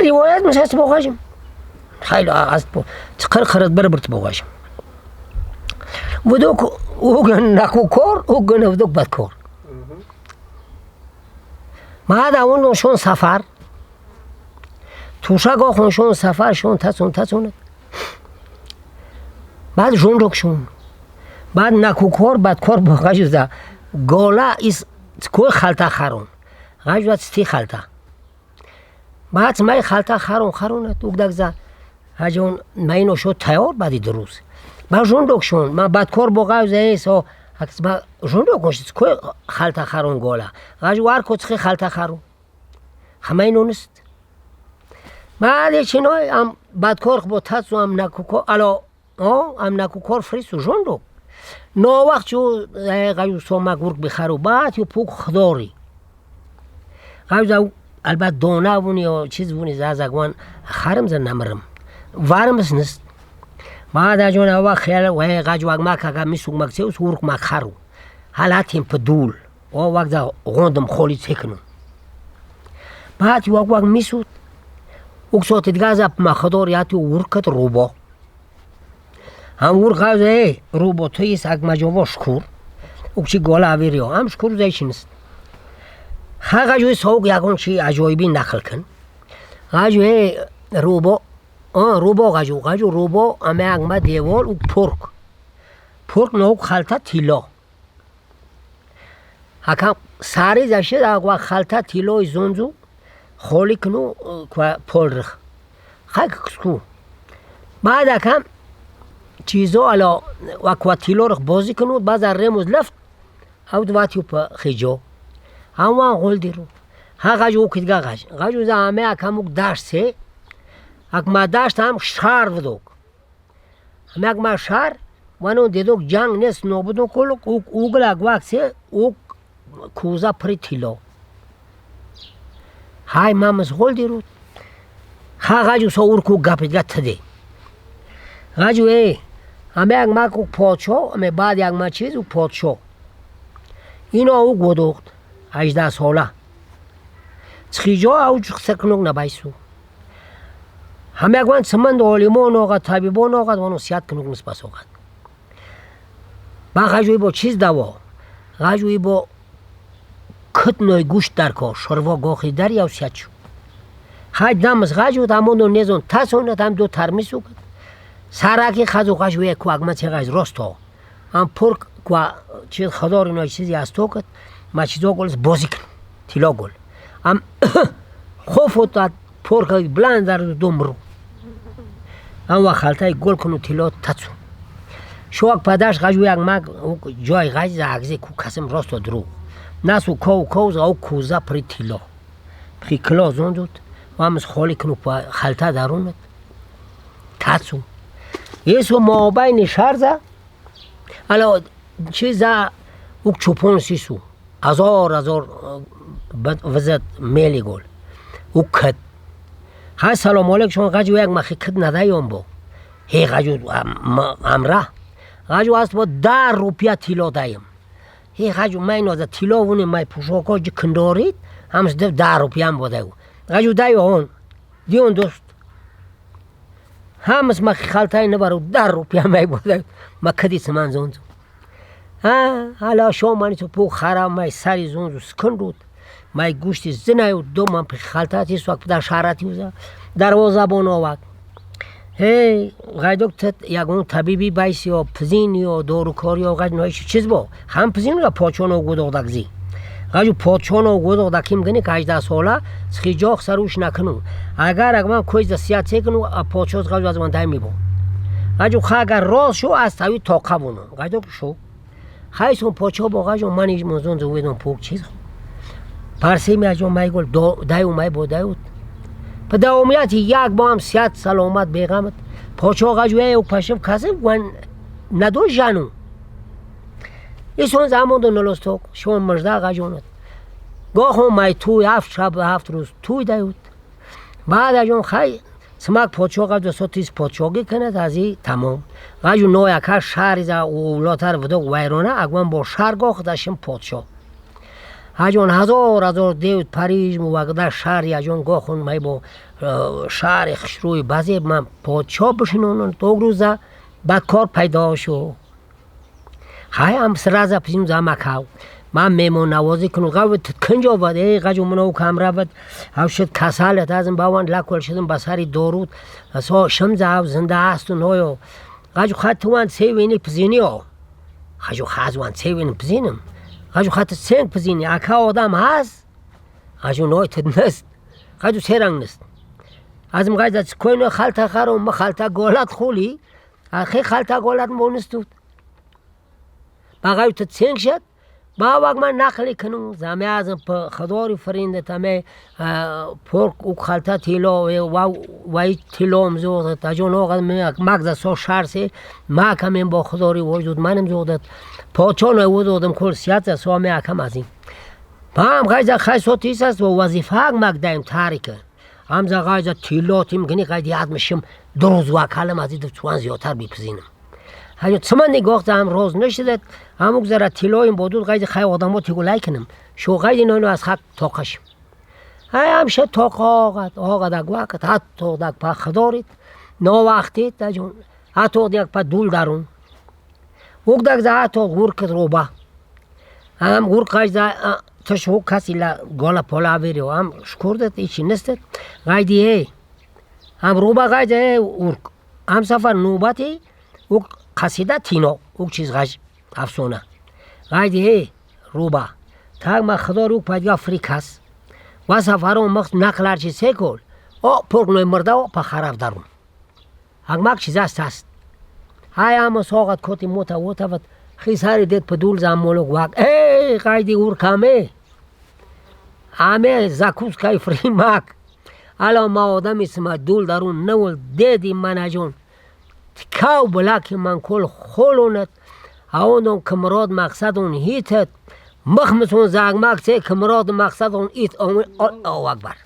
ривоят мисаст боғажим. Хеле аз қир қират бір бірт боғажим. Вудук уг накукор, уг вудук бадкор. Баъд авон шон сафар. Туша гохун шон сафар шон тасун тасун. Баъд жунрук шон. Баъд накукор бадкор боғажуза. Гола ис кой халта харун. Ғажуза цти халта. Баъд май халта харун харун угдагза. Ҳаҷон майно шо тайёр баъди дуруз. Ба жунрук шон. Ма бадкор боғажуза эсо ба жунрук гош кой халта харун гола. Ғажу вар ко цхи халта харун. Хамайно нест. Баъд чиной ам бадкор бо тасу ам накукор ало ам накукор фрису жунрук. Но вақт чу ғаю сома гург бихару баъд ю пук хдори. Ғаю албат дона вуни ё чиз вуни зазагван харам за намрам. Вармс нест. Баъд аҷон ава хел вай ғаҷ ваг макага мисуг максеус урк макхару. Ҳалатим пдул. О ваг за ғондам холи цекну. Баъд ваг ваг мисуд. Уксоти дигаза махдор яти уркат рубо. Ҳам урк ғавза э рубо туис ак маҷово шкур. Укчи гола авирио ҳам шкур зайчинист. Ха ғаҷуи соук ягон чи аҷоибӣ нақл кун. Ғаҷу э рубо рубо ғаҷу ғаҷу рубо аме акма девол ук пурк. Пурк ноук халта тилло. Ҳакам сари зашид аква халта тиллои зунзу холи куну полрих. Хай кску. Баъд акам чизо ало ваква тиллорих бозӣ куну баъза ремуз лафт ав дватюпа хиҷо. Ҳамван ғулдиру. Ҳа ғаҷу укидга ғаҷ. Ғаҷу за аме акам ук дашт се. Ак ма дашт ҳам шар вдок. Аме ак ма шар вано дедок ҷанг нест нобудон кулук ук угл аквак се ук куза при тилло. Ҳай мамас ғулдиру. Ха ғаҷу со урку гапидга тиде. Ғаҷу э аме як мак ук подшо аме баъд як ма чиз ук подшо. Ино ук гудухт 18 сола. Цхиҷо ау чухсакнук набайсу. Ҳама ягван циманд олимон оғад, табибон оғад, вано сиҳат кунук нисбас оғад. Ба ғаҷуи бо чиз даво? Ғаҷуи бо китной гӯшт дар кор, шорво гохи дар яв сиҳат шу. Хай дамс ғаҷуд ҳамоно незон тасонад ҳам ду тармисукад. Сараки хазу ғаҷуе ку агма че ғаҷ росто. Ҳам пурк ква чиз худор ино чизи аз то кад, ма чизо голс бозӣ кун. Тило гол. Ҳам хофот пурк бланд дар думру. Ҳам ва халтаи гол куну тило тацу. Шоак падаш ғаҷу як маг ҷой ғаҷ за агзе ку касим росто друг. Насу ков ков за у куза при тило. При кило зондуд. Вамс холи куну халта дарунад. Тацу. Есу мобайни шарза ало чиза ук чупон сису. Азор азор вазат мели гол. Ук кад. Хай салом алейк шон ғаҷу як махи кид надаём бо. Ҳе ғаҷу амра. Ғаҷу аст бо 10 рупия тилло даем. Ҳе ғаҷу май ноза тилло вуни май пӯшоко ҷи киндорид, ҳамс 10 рупиям бодаю. Ғаҷу даю он. Дион дӯст. Ҳамас махи халтаи набару 10 рупия май бодаю. Ма киди симан зонзу. Ҳа ҳала шомани ту пу хара май сари зонзу скинруд. Май гӯшти зинаю ду ман пи халта тисвак дар шаҳрати уза дарвозабон овак. Ҳей ғайдок тет ягон табиби байси ё пизин ё дорукор ё ғаҷ нои чиз бо. Ҳам пизин ё подшоно гудоғдакзи. Ғаҷу подшоно гудоғдаким гини 18 сола схиҷох саруш накуну. Агар агман койза сият секуну подшоз ғаҷу аз ман дай мебо. Ғаҷу ха агар рост шу аз тави тоқа буну. Ғайдок шу. Хайсун подшо бо ғаҷу мани музон зуведон пук чиз. Парси меаҷон майгол даю май бо даю. Па давомияти як бо ҳам сиҳат саломат беғамат. Подшо ғаҷу э пашим касиб ван надо жану. Исон замондо нолосток шон мажда ғаҷонат. Гоҳо май туй 7 шаб 7 рӯз туй даюд. Баъд аҷон хай смак подшо ғаҷу сотис подшогӣ кунад аз и тамом. Ғаҷу нояка шаҳри за улотар вудок вайрона агван бо шаҳр гоҳ дашим подшо. Аҷон ҳазор ҳазор дев париж мувагда шаҳри аҷон гохун май бо шаҳри хушрӯи базе ман подшоҳ бишинонам то рӯза баъд кор пайдо шуд. Хай ам сразу пизим замакав ман меҳмоннавозӣ кунам гав кунҷо бад э ғаҷу мунав кам равад ав шуд касалат азм баван лакол шудам ба сари доруд со шимза ав зинда асту ноё ғаҷу хат туван севини пизиниё ғаҷу хазван севини пизинам ғаҷу хат сенг пизини ака одам ҳаст ғаҷу ной тид нест ғаҷу серанг нест азм ғаҷа койно халта харом ма халта голат хули ахи халта голат монистуд ба ғаҷу тид сенг шад бавак ман нақли кунум заме азм худори фириндат аме порк у халта тило вай тилом зодат аҷон оға магза со шарсе макамем бо худори вожуд манам зодат подшо навудодам кул сият со аме акам аз ин бам ғайза хай сотис аст ва вазифаак магдаем тарика амза ғайза тило тим гини ғайди ядмишим дуруз вакалам аз иду чуан зиёдтар бипизинам. Ҳаё циман нигоҳ ам роз нашидад ҳамук зара тилоим бодуд ғайди хай одамо тигулай кунам шу ғайди ноно аз хак тоқаш ҳай ҳамша тоқа оғад оғадак вақт ҳатто дак па худорид новақтид аҷон ҳатто як па дул дарун угдак за ҳатто гуркит руба ҳам гурк ғайза таш каси ла гола пола аверио ҳам шукурдат ичи нестед ғайди э ҳам руба ғайза э урк ҳам сафар нӯбати ук қасида тино ук чиз ғаж афсона ғайди э руба так ма худо рук падга фрикас ва сафаро махт нақларчи секол о пурк ной мурда о па хараф дарун ҳагмак чиз аст аст ҳай ама соғат коти мота вотават хисари дед падул замолук вак э ғайди уркаме аме закускай фримак ало ма одами сма дул дарун навул деди манаҷон кав булаки ман кул холонат аонон кимрод мақсадон ҳитат махмисон загмак се кимрод мақсадон ит Аллоҳу акбар.